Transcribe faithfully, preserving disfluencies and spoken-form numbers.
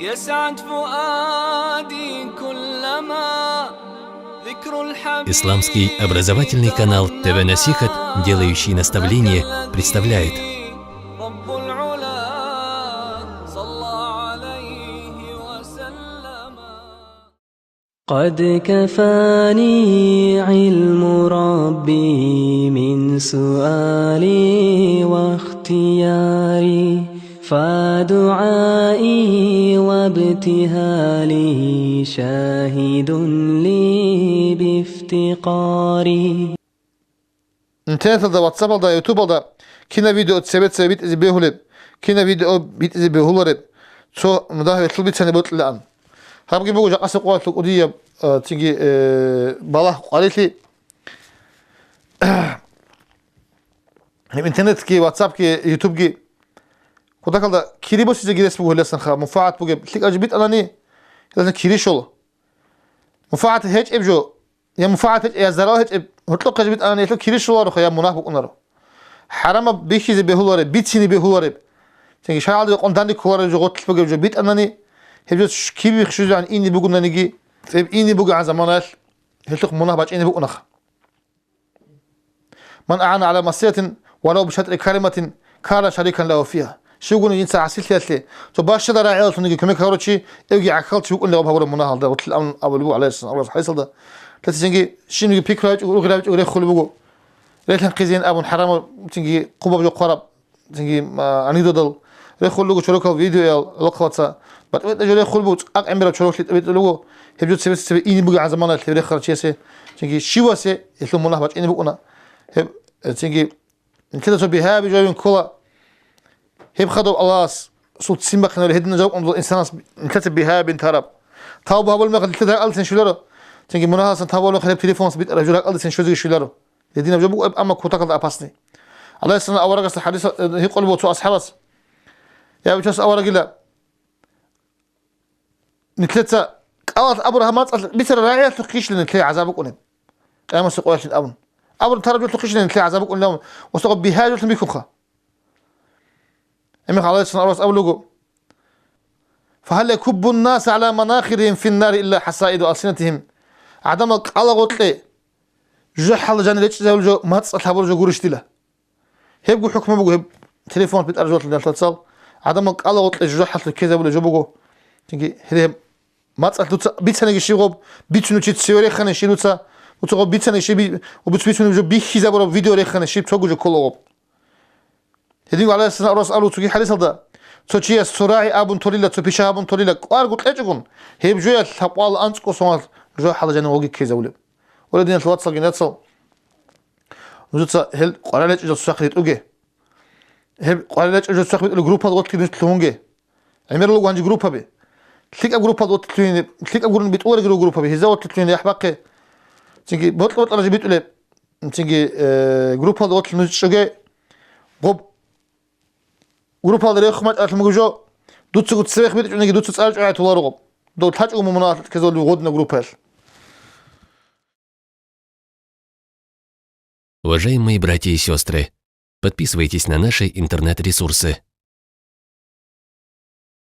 يسعد فؤادي كلما ذكر الحبيب Исламский образовательный канал Т В Насихат, делающий наставление, представляет. رب العلا صلى عليه وسلم. قد كفاني علم ربي من سؤالي واختياري، فدعائي وابتهالي شاهد لي بافتقاري. Интернеталда, ватсапалда, ютубалда кина видео цебе-цебе битӀизе бегьулеб, кина видео битӀизе бегьулареб, цо мудагь гьелъул бицани бокьилаан. Гьабги буго жакъасеб къоялъул кӀудияб, э, цинги, э, балагь къварилъи. Гьеб интернетги, ватсапги, ютубги кутакалда кири босизеги рес буго гьелдасанха, мунфагӀат бугеб лъикӀаб жо битӀанани, гьелдасан кири щола. МунфагӀат гьечӀеб жо, я мунфагӀат гьечӀеб, я зарал гьечӀеб, гьоркьохъе жо битӀанани, гьелъул кири щолароха, я мунагь букӀунаро. ХӀарамаб бихьизе бегьулареб, бицине бегьулареб, цинги шаргӀалда рекъон данде кколареб жо, гъорлъ бугеб жо битӀанани, гьеб жо щ-, кибихъ щвезегӀан ине бугонаниги, цеб ине бугегӀан заманаялъ гьелъухъ мунагь бачӀине букӀунаха. من أعان على معصية ولو بشطر كلمة كان شريكا له فيها. Щивгони жинца гӀасилъиялъе цо бащада рагӀиялдалъунги кумек гьарурав чи, эвги гӀахьалчи вукӀунев гьаб гьабураб мунагьалда, гьелъул абун абулеб буго, гӀалайгьиссалам, Аллагьас гьайсалда. Лъецин цинги щибниги пикру гьабичӀого, ургъи гьабичӀого рехулеб буго. Релъанхъизейин абун, хӀарамаб цинги хъубаб жо хъвараб, цинги, а, анекдотал рехулел руго, чорокал видеоял, гӀолохъабаца. БатӀа-батӀа жо рехулеб буго, цӀакъ гӀемераб чорохлъи тӀибитӀулеб буго, гьеб жо цебе-цебе ине бугегӀан заманаялъ гьеб рехарал чиясе, цинги щивасе гьелъул мунагь бачӀине букӀуна. Гьеб, э, цинги нилъеда цо бигьаяб жо гьавин ккола. Гьеб хадуб Аллагьасул ццин бахъинабула гьединаб жо букӀун инсанас нилъеца бигьаябин тараб. Тавба гьабулеб мехалъ нилъеда ракӀалдецин щвеларо. Цинги мунагьалдасан тавба гьабулеб мехалъ гьеб телефондаса битӀараб жо ракӀалдецин щвезеги щвеларо. Гьединаб жо буго, амма кутакалда опасный. ГӀалайгьиссалам аварагасда хӀадис, э, гьикъулеб буго цо асхӀабас: «Я, вичас аварагила, нилъеца кӀалалъ абура гьаб мацӀалъ бицараб рагӀиялъухъ ккищила нилъее гӀазаб букӀунеб, къиямасеб къоялъин», — абун. Абура тараб жолъухъ ккищила нилъее гӀазаб букӀунилан, ва сагъа бигьа жолъун бихьухъа. Гьебмехалъ гӀалайгьиссалам аварагас абулеб буго: «فهل يكب الناس على مناخرهم في النار إلا حصائد ألسنتهم». ГӀадамал кӀалагъоркье жужахӀалда жанир речӀчӀизабулеб жо мацӀалъ гьабураб жо гурищ дила? Гьебго хӀукму буго гьеб телефон битӀараб жолъул, диналъул вацал. ГӀадамал кӀалагъоркье жужахӀалъухъ ккезабулеб жо буго. Цинги гьеб мацӀалъ дуца бицаниги щиб гъоб, бицунев чи цеве рехани щиб дуца, дуца гъоб бицани щиб, ва дуца бицунеб жо бихьизабураб видео рехани щиб, цого жо ккола гъоб. Гьединго гӀалайгьиссалам аварагас абулеб цоги хӀадисалда: «Цо чияс цо рагӀи абун толила, цо пиша абун толила, кӀварго кьечӀогун, гьеб жоялъ лъабкъоялда анцӀго соналъ жужахӀалда жанив гъоги ккезавулеб». Гьури, диналъул вацал, диналъул нацал, нужеца гьел къварилъи речӀчӀизал цоцахъ ритӀуге. Гьеб къварилъи речӀчӀизал цоцахъ битӀулеб группаялда гъорлъ нуж лъугьунге. ГӀемерал руго гьанже группаби. ЛъикӀаб группаялда гъорлъ лъугьине, лъикӀаб гурун битӀуларигиро группаби, гьезда гъорлъ лъугьине яхӀ бахъе. Цинги бокьа-бокьараб жо битӀулеб, цинги, э, группаялда гъорлъ нуж чӀоге. Гъоб группаялда рехун бачӀаралъун буго жо, дуцаго цевехъ битӀичӀониги, дуца цӀар чӀвай толаро гъоб. Дов лъачӀого мун мунагьалъ ккезавулев гъодинаб группаялъ. Уважаемые братья и сестры, подписывайтесь на наши интернет-ресурсы.